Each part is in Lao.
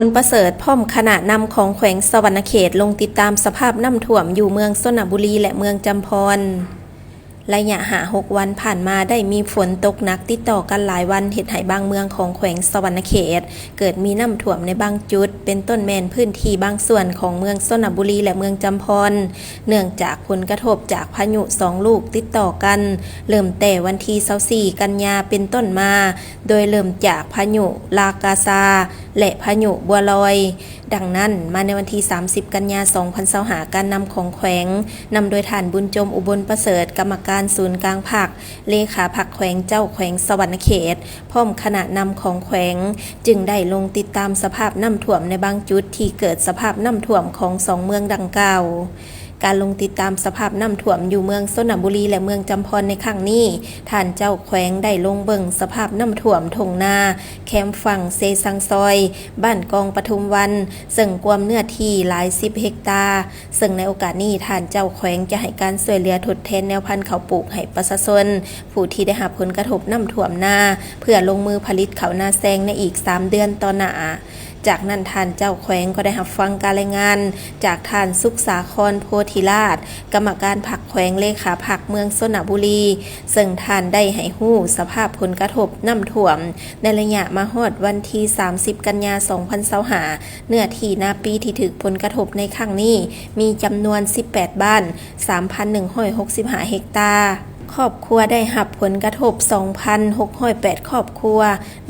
ບຸນປະເສີດ ພ້ອມຄະນະນຳຂອງແຂວງສະຫວັນນະເຂດ ລົງຕິດຕາມສະພາບນ້ຳຖ້ວມຢູ່ເມືອງຊົນນະບູລີ ແລະ ເມືອງຈຳພອນ. ໄລຍະຫ້າຫົກວັນຜ່ານມາ ໄດ້ມີຝົນຕົກໜັກຕິດຕໍ່ກັນຫຼາຍວັນ ເຮັດໃຫ້ບາງເມືອງຂອງແຂວງສະຫວັນນະເຂດ ເກີດມີນ້ຳຖ້ວມໃນບາງຈຸດ, ເປັນຕົ້ນແມ່ນພື້ນທີ່ບາງສ່ວນຂອງເມືອງຊົນນະບູລີ ແລະ ເມືອງຈຳພອນ, ເນື່ອງຈາກຜົນກະທົບຈາກພາຍຸສອງລູກຕິດຕໍ່ກັນ ເລີ່ມແຕ່ວັນທີຊາວສີ່ກັນຍາເປັນຕົ້ນມາ, ໂດຍເລີ່ມຈາກພາຍຸລາກາຊາ ແລະ ພາຍຸບົວລອຍ. ດັ່ງນັ້ນ, ມາໃນວັນທີສາມສິບກັນຍາສອງພັນຊາວຫ້າ ການນຳຂອງແຂວງ ນຳໂດຍທ່ານ ບຸນຈົມ ອຸບົນປະເສີດ ກຳມະການສູນກາງພັກ, ເລຂາພັກແຂວງ, ເຈົ້າແຂວງສະຫວັນນະເຂດ ພ້ອມຄະນະນຳຂອງແຂວງ ຈຶ່ງໄດ້ລົງຕິດຕາມສະພາບນ້ຳຖ້ວມໃນບາງຈຸດທີ່ເກີດສະພາບນ້ຳຖ້ວມຂອງສອງເມືອງດັ່ງກ່າວ. ການລົງຕິດຕາມສະພາບນ້ຳຖ້ວມຢູ່ເມືອງຊົນນະບູລີ ແລະ ເມືອງຈຳພອນໃນຄັ້ງນີ້, ທ່ານເຈົ້າແຂວງໄດ້ລົງເບິ່ງສະພາບນ້ຳຖ້ວມທົ່ງນາ ແຄມຝັ່ງເຊຊັງຊອຍ, ບ້ານກອງປະທຸມວັນ, ເຊິ່ງກວມເນື້ອທີ່ຫຼາຍສິບເຮັກຕາ, ເຊິ່ງໃນໂອກາດນີ້ ທ່ານເຈົ້າແຂວງຈະໃຫ້ການຊ່ວຍເຫຼືອທົດແທນແນວພັນເຂົ້າປູກໃຫ້ປະຊາຊົນ ຜູ້ທີ່ໄດ້ຮັບຜົນກະທົບນ້ຳຖ້ວມນາ ເພື່ອລົງມືຜະລິດເຂົ້ານາແຊງໃນອີກສາມເດືອນຕໍ່ໜ້າ. ຈາກນັ້ນ ທ່ານເຈົ້າແຂວງກໍໄດ້ຮັບຟັງການລາຍງານຈາກທ່ານ ສຸກສາຄອນ ໂພທິລາດ ກຳມະການພັກແຂວງ, ເລຂາພັກເມືອງຊົນນະບູລີ, ເຊິ່ງທ່ານໄດ້ໃຫ້ຮູ້ສະພາບຜົນກະທົບນ້ຳຖ້ວມໃນໄລຍະມາຮອດວັນທີສາມສິບກັນຍາສອງພັນຊາວຫ້າ ເນື້ອທີ່ນາປີທີ່ຖືກຜົນກະທົບໃນຄັ້ງນີ້ ມີຈຳນວນສິບແປດບ້ານ, ສາມພັນໜຶ່ງຮ້ອຍຫົກສິບຫ້າເຮັກຕາ. ຄອບຄົວໄດ້ຮັບຜົນກະທົບສອງພັນຫົກຮ້ອຍແປດຄອບຄົວ.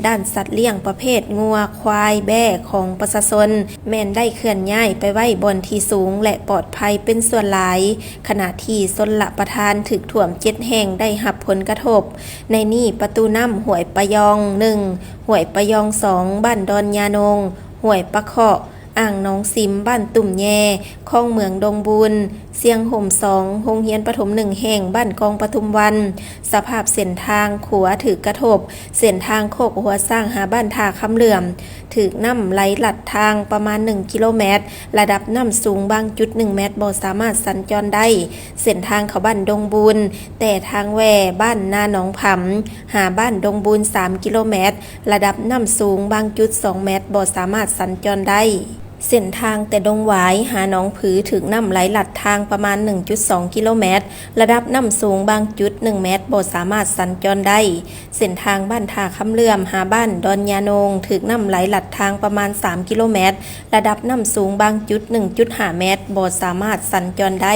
ດ້ານສັດລ້ຽງປະເພດງົວ, ຄວາຍ, ແບ້ຂອງປະຊາຊົນ ແມ່ນໄດ້ເຄື່ອນຍ້າຍໄປໄວ້ບ່ອນທີ່ສູງ ແລະ ປອດໄພເປັນສ່ວນຫຼາຍ, ຂະນະທີ່ຊົນລະປະທານຖືກຖ້ວມເຈັດແຫ່ງໄດ້ຮັບຜົນກະທົບ. ໃນນີ້ ປະຕູນ້ຳຫ້ວຍປະຢອງໜຶ່ງ, ຫ້ວຍປະຢອງສອງ, ບ້ານດອນຍານົງ, ຫ້ວຍປະເຄາະ, ອ່າງໜອງສິມ, ບ້ານຕຸ່ມແຍ, ຄອງເມືອງດົງບູນ, ຊຽງຫົມສອງ, ໂຮງຮຽນປະຖົມໜຶ່ງແຫ່ງ, ບ້ານກອງປະທຸມວັນ. ສະພາບເສັ້ນທາງຂົວຖືກກະທົບ, ເສັ້ນທາງໂຄກຫົວຊ້າງຫາບ້ານທ່າຄຳເຫຼືອມ ຖືກນ້ຳໄຫຼລັດທາງປະມານໜຶ່ງກິໂລແມັດ, ລະດັບນ້ຳສູງບາງຈຸດໜຶ່ງແມັດ ບໍ່ສາມາດສັນຈອນໄດ້. ເສັ້ນທາງເຂົ້າບ້ານດົງບູນ ແຕ່ທາງແວ່ບ້ານນາໜອງຜຳ ຫາບ້ານດົງບູນສາມກິໂລແມັດ, ລະດັບນ້ຳສູງບາງຈຸດສອງແມັດ ບໍ່ສາມາດສັນຈອນໄດ້. ເສັ້ນທາງແຕ່ດົງຫວາຍຫາໜອງຜື ຖືກນ້ຳໄຫຼລັດທາງປະມານໜຶ່ງຈຸດສອງກິໂລແມັດ, ລະດັບນ້ຳສູງບາງຈຸດໜຶ່ງແມັດ ບໍ່ສາມາດສັນຈອນໄດ້. ເສັ້ນທາງບ້ານທ່າຄຳເຫຼືອມຫາບ້ານດອນຍານົງ ຖືກນ້ຳໄຫຼລັດທາງປະມານສາມກິໂລແມັດ, ລະດັບນ້ຳສູງບາງຈຸດໜຶ່ງຈຸດຫ້າແມັດ ບໍ່ສາມາດສັນຈອນໄດ້.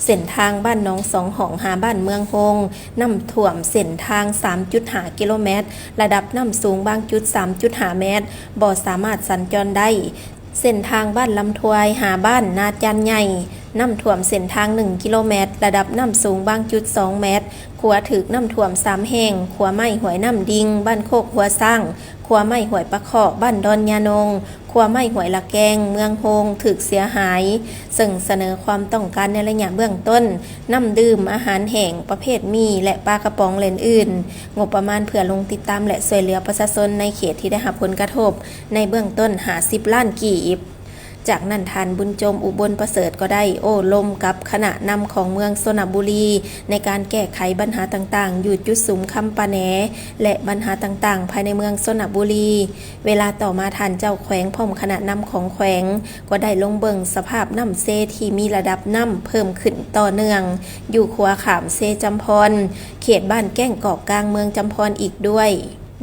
ເສັ້ນທາງບ້ານໜອງສອງຫ້ອງຫາບ້ານເມືອງໂຮງ ນ້ຳຖ້ວມເສັ້ນທາງສາມຈຸດຫ້າກິໂລແມັດ, ລະດັບນ້ຳສູງບາງຈຸດສາມຈຸດຫ້າແມັດ ບໍ່ສາມາດສັນຈອນໄດ້. ເສັ້ນທາງບ້ານລຳທວາຍຫາບ້ານນາຈານໃຫຍ່ ນ້ຳຖ້ວມເສັ້ນທາງໜຶ່ງກິໂລແມັດ, ລະດັບນ້ຳສູງບາງຈຸດສອງແມັດ, ຂົວຖືກນ້ຳຖ້ວມສາມແຫ່ງ, ຂົວໄມ້ຫ້ວຍນ້ຳດິງ ບ້ານໂຄກຫົວຊ້າງ, ຂົວໄມ້ຫ້ວຍປະເຄາະ ບ້ານດອນຍານົງ, ຂົວໄມ້ຫ້ວຍລະແກງ ເມືອງໂຮງ ຖືກເສຍຫາຍ, ເຊິ່ງສະເໜີຄວາມຕ້ອງການໃນໄລຍະເບື້ອງຕົ້ນ, ນ້ຳດື່ມ, ອາຫານແຫ້ງ ປະເພດໝີ່ ແລະ ປາກະປ໋ອງ ແລະ ອື່ນໆ, ງົບປະມານເພື່ອລົງຕິດຕາມ ແລະ ຊ່ວຍເຫຼືອປະຊາຊົນໃນເຂດທີ່ໄດ້ຮັບຜົນກະທົບ ໃນເບື້ອງຕົ້ນຫ້າສິບລ້ານກີບ. ຈາກນັ້ນ ທ່ານ ບຸນຈົມ ອຸບົນປະເສີດ ກໍໄດ້ໂອ້ລົມກັບຄະນະນຳຂອງເມືອງຊົນນະບູລີ ໃນການແກ້ໄຂບັນຫາຕ່າງໆ ຢູ່ຈຸດສຸມຄຳປາແນ ແລະ ບັນຫາຕ່າງໆ ພາຍໃນເມືອງຊົນນະບູລີ. ເວລາຕໍ່ມາ ທ່ານເຈົ້າແຂວງ ພ້ອມຄະນະນຳຂອງແຂວງ ກໍໄດ້ລົງເບິ່ງສະພາບນ້ຳເຊທີ່ມີລະດັບນ້ຳເພີ່ມຂຶ້ນຕໍ່ເນື່ອງ ຢູ່ຂົວຂ້າມເຊຈຳພອນ ເຂດບ້ານແກ້ງກອກ ກາງເມືອງຈຳພອນອີກດ້ວຍ.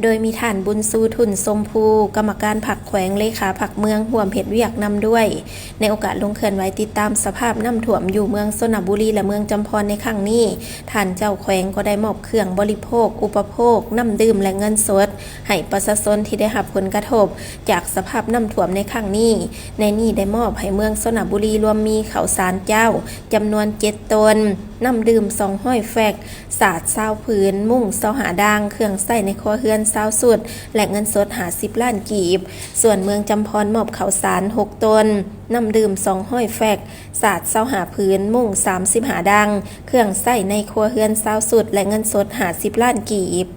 ໂດຍມີທ່ານ ບຸນຊູ ທຸນຊົມພູ ກຳມະການພັກແຂວງ ເລຂາພັກເມືອງ ຮ່ວມເຮັດວຽກນຳດ້ວຍ. ໃນໂອກາດລົງເຄື່ອນໄຫວຕິດຕາມສະພາບນ້ຳຖ້ວມຢູ່ເມືອງຊົນນະບູລີ ແລະ ເມືອງຈຳພອນໃນຄັ້ງນີ້, ທ່ານເຈົ້າແຂວງກໍໄດ້ມອບເຄື່ອງບໍລິໂພກ ອຸປະໂພກ, ນ້ຳດື່ມ ແລະ ເງິນສົດ ໃຫ້ປະຊາຊົນທີ່ໄດ້ຮັບຜົນກະທົບຈາກສະພາບນ້ຳຖ້ວມໃນຄັ້ງນີ້. ໃນນີ້ໄດ້ມອບໃຫ້ເມືອງຊົນນະບູລີລວມມີເຂົ້າສານເຈົ້າ ຈຳນວນເຈັດໂຕນ, ນ້ຳດື່ມສອງຮ້ອຍແຟັກ, ສາດຊາວຜືນ, ມຸ້ງຊາວຫ້າດ່າງ, ເຄື່ອງໃຊ້ໃນຄົວເຮືອນຊາວຊຸດ ແລະ ເງິນສົດຫ້າສິບລ້ານກີບ. ສ່ວນເມືອງຈຳພອນມອບເຂົ້າສານຫົກໂຕນ, ນ້ຳດື່ມສອງຮ້ອຍແຟັກ, ສາດຊາວຫ້າຜືນ, ມຸ້ງສາມສິບຫ້າດ່າງ, ເຄື່ອງໃຊ້ໃນຄົວເຮືອນຊາວຊຸດ ແລະ ເງິນສົດຫ້າສິບລ້ານກີບ.